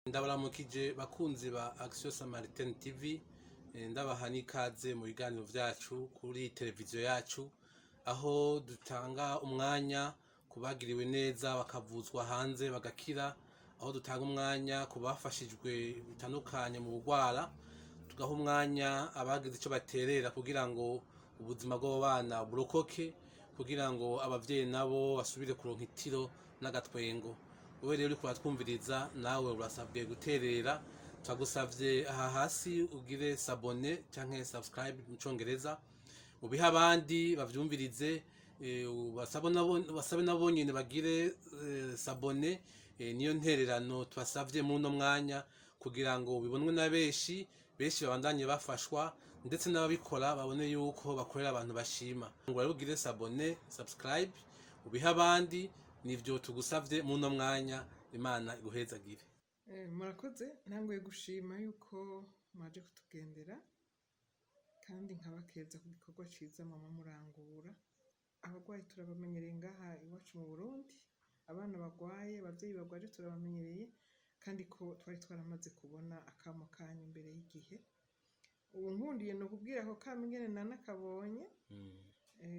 Ndabaramukije bakunzi ba Action Samaritaine TV, ndabaha n'ikaze mu biganiro vyacu kuri televiziyo yacu, aho dutanga umwanya ku bagiriwe neza bakavuzwa hanze bagakira, aho dutanga umwanya ku bafashijwe bitandukanye mu bugwara, tugaha umwanya abagize ico baterera kugira ngo ubuzima bw'abo bana burokoke, kugira ngo abavyeyi nabo basubire kuronka itiro n'agatwengo. Wewe rero uriko uratwumviriza, nawe urasabwe guterera. Turagusavye aha hasi ugire s'abonner canke subscribe mu congereza, ubihe abandi bavyumvirize, basabe nabo nyene bagire s'abonner. Niyo ntererano tubasavye muri uno mwanya kugira ngo bibonwe na benshi, benshi babandanye bafashwa, ndetse n'ababikora babone yuko bakorera abantu bashima. Ngo rero ugire s'abonner, subscribe, ubihe abandi, nivyo tugusavye muri uno mwanya. Imana iguhezagire. Murakoze. Ntanguye gushima yuko mwaje kutugendera, kandi nkabakeza ku gikorwa ciza mama murangura. Abarwayi turabamenyereye ngaha iwacu mu Burundi, abana bagwaye, abavyeyi bagwaje turabamenyereye, kandi ko twari twaramaze kubona akamo kanyu imbere y'igihe. Ubu nkundiye no kubwira ako kamo ingene nanakabonye,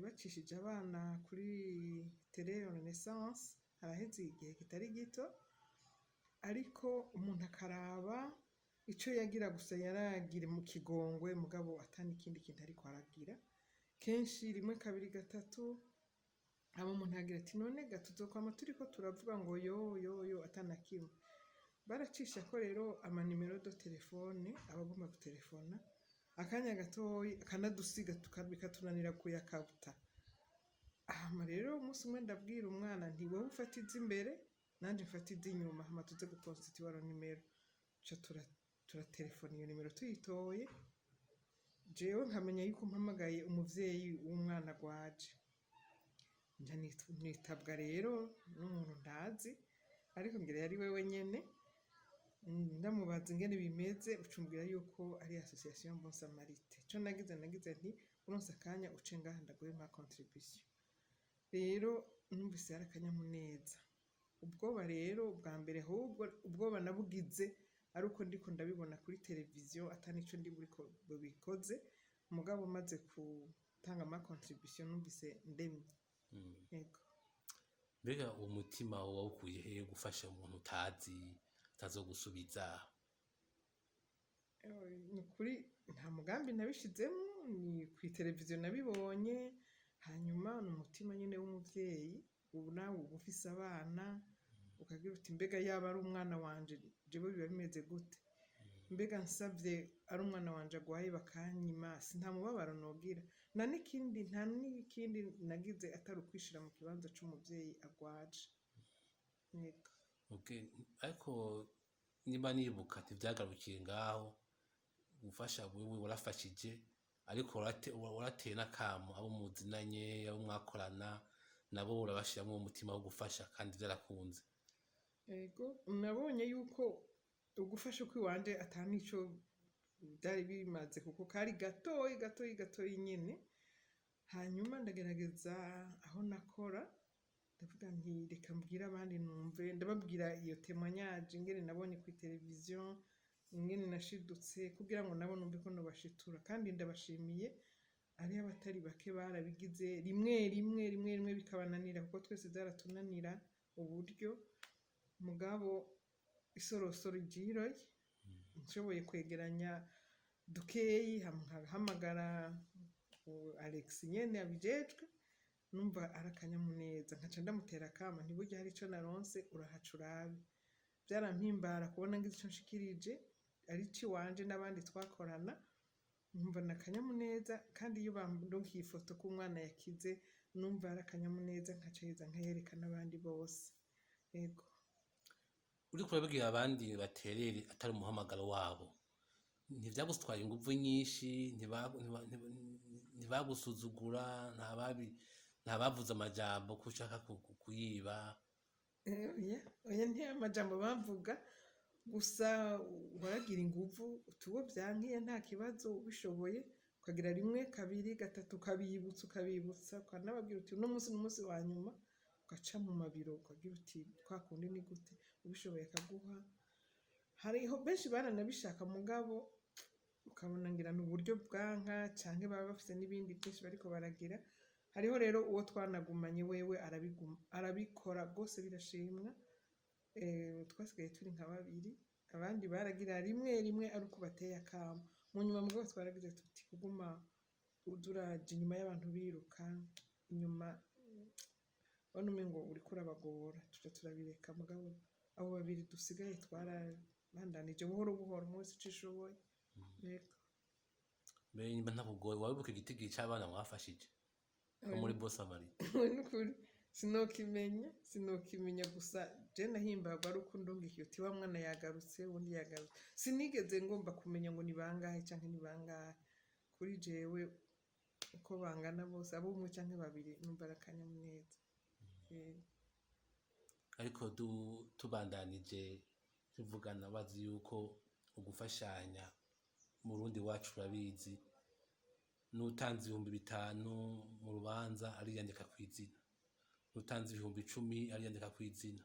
bacishije abana kuri Télé Renaissance haraheze igihe kitari gito, ariko umuntu akaraba ico yagira gusa yaragira mu kigongwe, mugabo atani ikindi kintu ariko aragira. Kenshi rimwe, kabiri, gatatu, hama umuntu agira ati: "None ga tuzokwama turiko turavuga ngo yo yo yo atana kimwe?" Baracisha ko rero amanimero de téléphone, abagomba gutelefona akanya gatoyi akanadusiga, bikatunanira kuyakabuta. Hama rero umunsi umwe ndabwira umwana nti: "Wowe ufata iz'imbere, nanje mfata iz'inyuma, hama tuze gukonstituwa nimero." Ca turatelefona iyo nimero tuyitoye, jewe nkamenya yuko mpamagaye umuvyeyi w'umwana agwaje. Nca nitabwa rero n'umuntu ntazi, ariko ngira yari wewe nyene. Ndamubaza ingene bimeze, ucumbwira yuko ari association Bon Samaritain. Ico nagize nti: "Uronse akanya uce ngaha ndaguhe ma contribution." Rero numvise yari akanyamuneza. Ubwoba rero bwa mbere, ahubwo ubwoba nabugize ari uko ndiko ndabibona kuri televiziyo, atanico ndi buriko bubikoze. Mugabo maze gutanga ama contribution numvise ndemye. Yego. Mbega uwo mutima wawukuye he gufasha umuntu utazi, atazogusubiza? Ni ukuri nta mugambi nabishizemo, ni ku televiziyo nabibonye. Hanyuma ni umutima nyine w'umuvyeyi. Ubu nawe uba ufise abana, ukagira uti: "Mbega yaba ari umwana wanje, jewe biba bimeze gute? Mbega nsavye ari umwana wanje agwaye bakanyima, si nta mubabaro nogira?" Na n'ikindi, nta n'ikindi nagize atari ukwishira mu kibanza c'umuvyeyi agwaje. Yego. Okay. Ariko niba nibuka, ntivyagarukiye ngaho gufasha wewe, warafashije, ariko warateye n'akamo abo muzinanye, abo mwakorana nabo, urabashiramwo umutima wo gufasha, kandi vyarakunze. Ego, nabonye yuko ugufasha kw'iwanje ata nico byari bimaze, kuko kari gatoyi gatoyi gatoyi nyene. Hanyuma ndagerageza aho nakora, ndavuga nti: "Reka mbwire abandi numve." Ndababwira iyo témoignage, ingene nabonye kuri televiziyo, ingene nashidutse, kugira ngo nabo numve ko nobashitura. Kandi ndabashimiye, hariho abatari bake barabigize rimwe rimwe, rimwe rimwe bikabananira, kuko twese byaratunanira uburyo. Mugabo isorosoro ijiroye, nshoboye kwegeranya dukeyi, nkahamagara Alex nyene abijejwe, numva ari akanyamuneza, nkaca ndamutera akama nti: "Burya hari ico naronse, urahaca urabe." Byarampimbara kubona ngize ico nshikirije ari iwanje n'abandi twakorana, nkumva ni akanyamuneza. Kandi iyo bandonkiye ifoto ko umwana yakize, numva ari akanyamuneza, nkaca heza nkayereka n'abandi bose. Yego. Uriko urabibwira abandi baterere atari umuhamagaro wabo, ntivyagutwaye inguvu nyinshi? Ntibagusuzugura? Ntabavuze amajambo ko ushaka kuyiba? Oya oya, nti amajambo bavuga gusa. Waragira inguvu uti: "Uwo vyankiye nta kibazo." Ubishoboye ukagira rimwe, kabiri, gatatu, ukabibutsa, ukabibutsa, ukanababwira uti: "Uno munsi ni umunsi wa nyuma." Ugaca mu mabiro ukagira uti: "Kwa kundi ni gute?" Ubishoboye akaguha. Hariho benshi baranabishaka, mugabo ukabona ngira ni uburyo bwanka, canke baba bafise n'ibindi byinshi bariko baragira. Hariho rero uwo twanagumanye, wewe arabikora rwose, birashimwa. Twasigaye turi nka babiri, abandi baragira rimwe rimwe ari uko bateye akamo mu nyuma. Mugabo twaragize tuti kuguma uduraje inyuma y'abantu biruka inyuma, ubona umengo uriko urabagora, tuca turabireka. Mugabo abo babiri dusigaye twarabandanije buhoro buhoro, umwe wese ico ishoboye. Yego. Mbere nyuma ntakugoye, wabibuka igitigiri c'abana mwafashije bo muri Bon Samaritain? Nukuri sinokimenya. Gusa je nahimbagwa ari uko ndungikiye uti wa mwana yagarutse, uwundi yagarutse. Sinigeze ngomba kumenya ngo ni bangahe canke ni bangahe. Kuri jewe uko bangana bose, abo umwe canke babiri, numva ari akanyamuneza. Ariko tubandanije tuvugana, bazi yuko ugufashanya mu Burundi wacu urabizi, n'utanze 5000 mu rubanza ariyandika kw'izina, n'utanze 10,000 ariyandika kw'izina.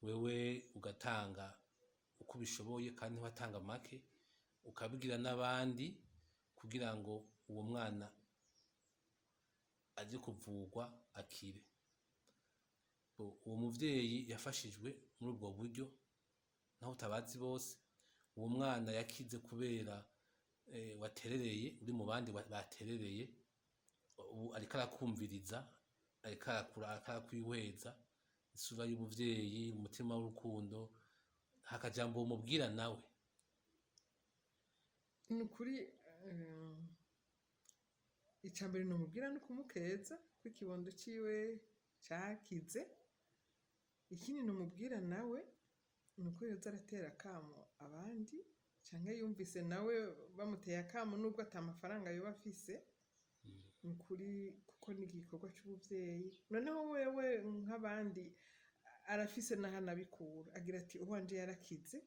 Wewe ugatanga uko ubishoboye, kandi ntiwatanga make, ukabwira n'abandi kugira ngo uwo mwana aje kuvurwa akire. Uwo muvyeyi yafashijwe muri ubwo buryo, naho utabazi bose, uwo mwana yakize kubera waterereye, uri mu bandi baterereye. Ubu ariko arakumviriza, ariko arakura, ariko arakwihweza isura y'ubuvyeyi, umutima w'urukundo. Nta kajambo womubwira nawe? Ni ukuri, icya mbere numubwira ni ukumukeza ko ikibondo ciwe cakize. Ikindi numubwira nawe ni uko yoza aratera akamo abandi, canke yumvise nawe bamuteye akamo, nubwo ata mafaranga yoba afise. Ni ukuri, kuko ni igikorwa c'ubuvyeyi. Noneho wewe nk'abandi arafise n'aho anabikura, agira ati uwanje yarakize,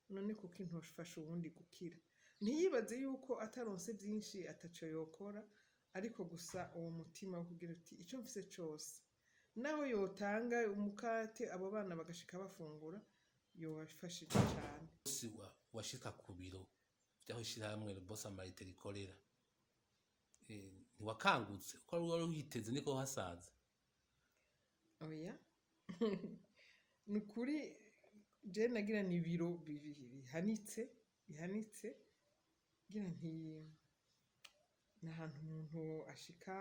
none kuko intofasha uwundi gukira. Ntiyibaze yuko ataronse byinshi ataco yokora, ariko gusa uwo mutima wo kugira uti icyo mfise cose, naho yotanga umukate abo bana bagashika bafungura, yobafashije cane. Umunsi washika ku biro vy'aho ishirahamwe Bon Samaritain rikorera, ntiwakangutse uko wari witeze niko wahasanze? Oya, ni ukuri je nagira ni ibiro bihanitse, ngira nti ni ahantu umuntu ashika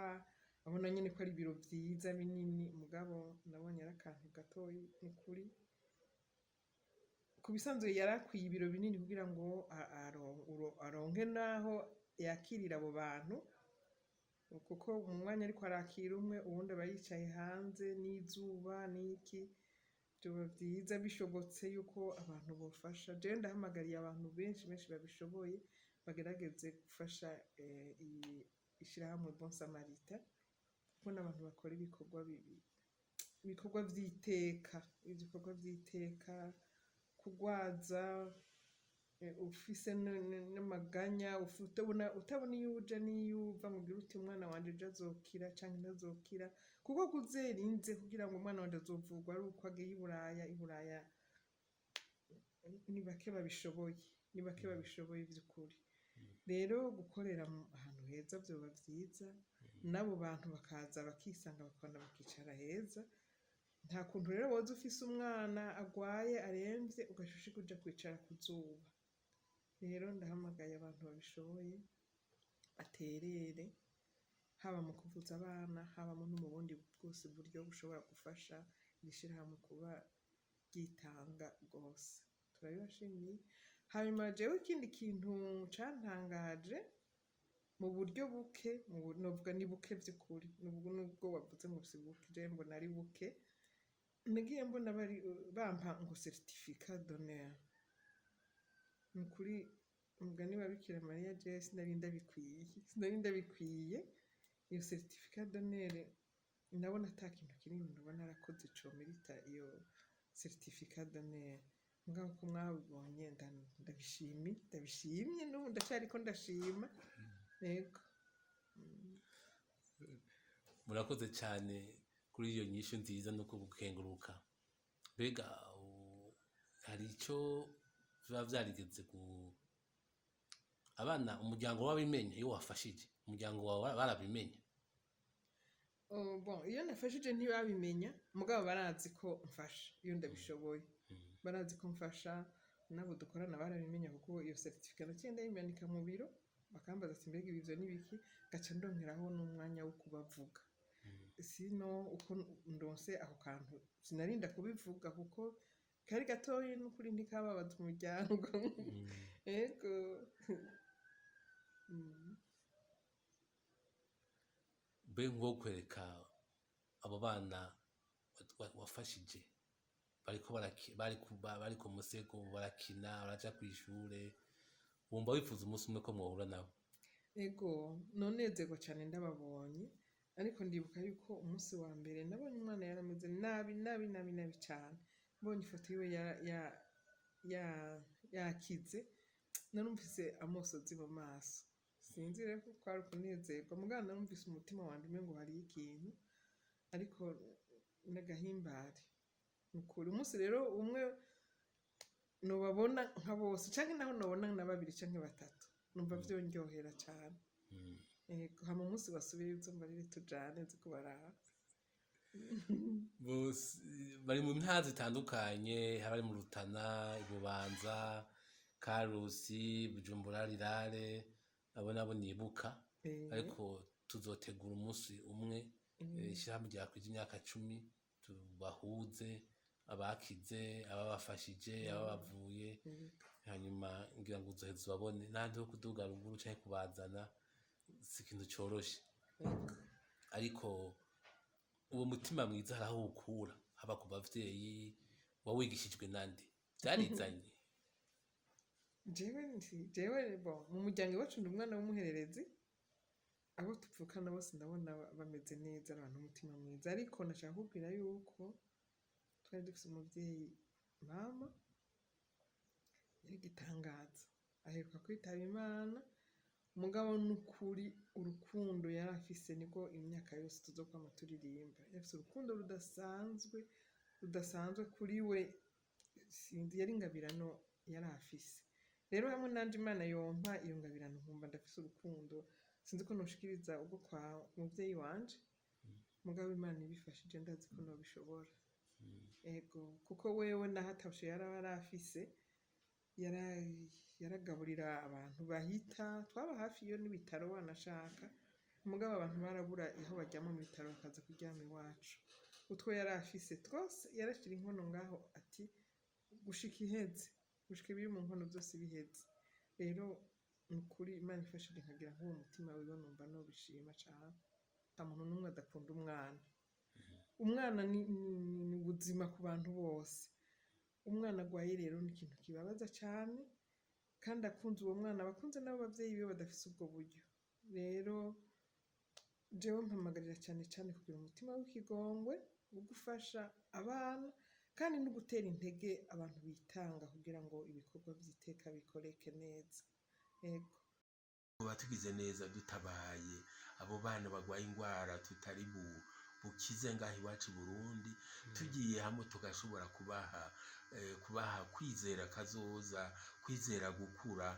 abona nyene ko ari ibiro vyiza binini. Mugabo nabonye ari akantu gatoyi. Ni ukuri, ku bisanzwe yari akwiye ibiro binini kugira ngo aronke n'aho yakirira abo bantu, kuko mu mwanya ariko arakira umwe, uwundi aba yicaye hanze n'izuba n'iki. Vyoba vyiza bishobotse yuko abantu bofasha. Jewe ndahamagariye abantu benshi benshi babishoboye bagerageze gufasha iyi ishirahamwe Bon Samaritain, kuko n'abantu bakora ibikorwa bibi, ibikorwa vy'iteka, ibikorwa vy'iteka, kugwaza ufise n'amaganya, utabona iyo uja n'iyo uva, ngo ugire uti umwana wanje ejo azokira canke ntazokira, kuko kuzerinze kugira ngo umwana wanje azovurwa ari uko agiye i Buraya. I Buraya ni bake babishoboye, ni bake babishoboye vy'ukuri. Rero gukorera ahantu heza vyoba vyiza, n'abo bantu bakaza bakisanga, bakabona bakicara heza. Nta kuntu rero woza ufise umwana agwaye aremvye, ugaca uja kwicara ku zuba. Rero ndahamagaye abantu babishoboye baterere, haba mu kuvuza abana, haba no mu bundi bwose buryo bushobora gufasha iri shirahamwe kuba ryitanga rwose. Turabibashimiye. Hanyuma jewe ikindi kintu cantangaje mu buryo buke, novuga ni buke vy'ukuri, nubwo wavuze ngo si buke, jewe mbona ari buke. Nagiye mbona bari bampa ngo certificat d'honneur. Ni ukuri, umugani wa Bikira Mariya, jewe sinari ndabikwiye, sinari ndabikwiye. Iyo certificat d'honneur ndabona ata kintu kinini noba narakoze comerita iyo certificat d'honneur. Mugabo ko mwabibonye, ndabishimye, ndabishimye, n'ubu ndacariko ndashima. Yego. Murakoze cyane kuri iyo nyishu nziza no kugukenguruka. Mbega hari icyo Biba vyarigeze ku abana, umuryango wabimenye iyo wafashije umuryango wawe, barabimenye? Oh, bon, iyo nafashije ntibabimenya, mugabo barazi ko mfasha iyo ndabishoboye. Barazi ko mfasha, nabo dukorana barabimenya, kuko iyo certificat naciye ndayimanika mu biro, bakambaza ati: "Mbega ibi ivyo ni biki?" Ngaca ndongeraho n'umwanya wo kubavuga. Sino uko ndonse ako kantu sinarinda kubivuga, kuko kari gatoyi n'ukuri ntikababaza umuryango. Ego. Mbe nko kwereka abo bana wafashije bariko bari ku musego, barakina, baraja kw'ishure, wumva wifuza umunsi umwe ko mwohura nabo? Ego, nonezerwa cyane ndababonye, ariko ndibuka yuko umunsi wa mbere nabonye umwana yarameze nabi nabi nabi nabi cyane. Mbonye ifoto yiwe yakize, narumvise amosozi mu maso. Sinzi rero ko kwari ukunezerwa, mugabo narumvise umutima wanje umengo hariyo ikintu, ariko n'agahimbare. Ni ukuri, umunsi rero umwe nobabona nka bose, canke naho nobona na babiri canke batatu, numva vyondyohera cane. Ego, hama umunsi basubiye uzombarire tujane nze kubaraba. Bose bari mu ntara zitandukanye, hari abari mu Rutana, i Bubanza, Karusi, Bujumbura Rirare, abo nabo nibuka. Ariko tuzotegura umunsi umwe, ishirahamwe ryakwije imyaka 10, tubahuze, abakize, ababafashije, ababavuye. Hanyuma ngira ngo uzoheza ubabone. N'ahandi ho kuduga ruguru canke kubazana si ikintu coroshe. Ariko uwo mutima mwiza hari aho uwukura, haba ku bavyeyi, wawigishijwe nande? Vyarizanye? Jewe jewe, bon, mu muryango iwacu ndi umwana w'umuhererezi. Abo tuvukana bose ndabona bameze neza, ari abantu b'umutima mwiza, ariko nashaka kukubwira yuko twari dufise umuvyeyi, mama, yari igitangaza. Aheruka kwitaba Imana, mugabo n'ukuri urukundo yari afise nibwo imyaka yose tuzokwama turirimba. Yari afise urukundo rudasanzwe, rudasanzwe kuri we. Sinzi, yari ingabirano yari afise. Rero hamwe nanje Imana yompa iyo ngabirano, nkumva ndafise urukundo, sinzi ko noshikiriza ubwo kwa muvyeyi wanje, mugabo Imana ibifashije ndazi ko nobishobora. Ego, kuko wewe naho atasho yari afise, yaragaburira abantu bahita. Twaba hafi iyo n'ibitaro wanashaka, mugabo abantu barabura aho baryama mu bitaro, bakaza kuryama iwacu. Utwo yari afise twose yarashira inkono ngaho, ati gushika iheze, gushika ibiri mu nkono byose biheze. Rero ni ukuri, Imana ifashije nkagira nk'uwo mutima wiwe, numva nobishima cane. Nta muntu n'umwe adakunda umwana. Umwana ni ubuzima ku bantu bose. Umwana agwaye rero ni ikintu kibabaza cane, kandi akunze uwo mwana, abakunze n'abo bavyeyi biwe badafise ubwo buryo. Rero jewe mpamagarira cane cane kugira umutima w'ikigongwe wo gufasha abana, kandi no gutera intege abantu bitanga kugira ngo ibikorwa vy'iteka bikoreke neza. Ego. Tuba tugize neza dutabaye abo bana barwaye ingwara tutari bukize ngaha iwacu i Burundi, tugiye hamwe tugashobora kubaha kwizera kazoza, kwizera gukura.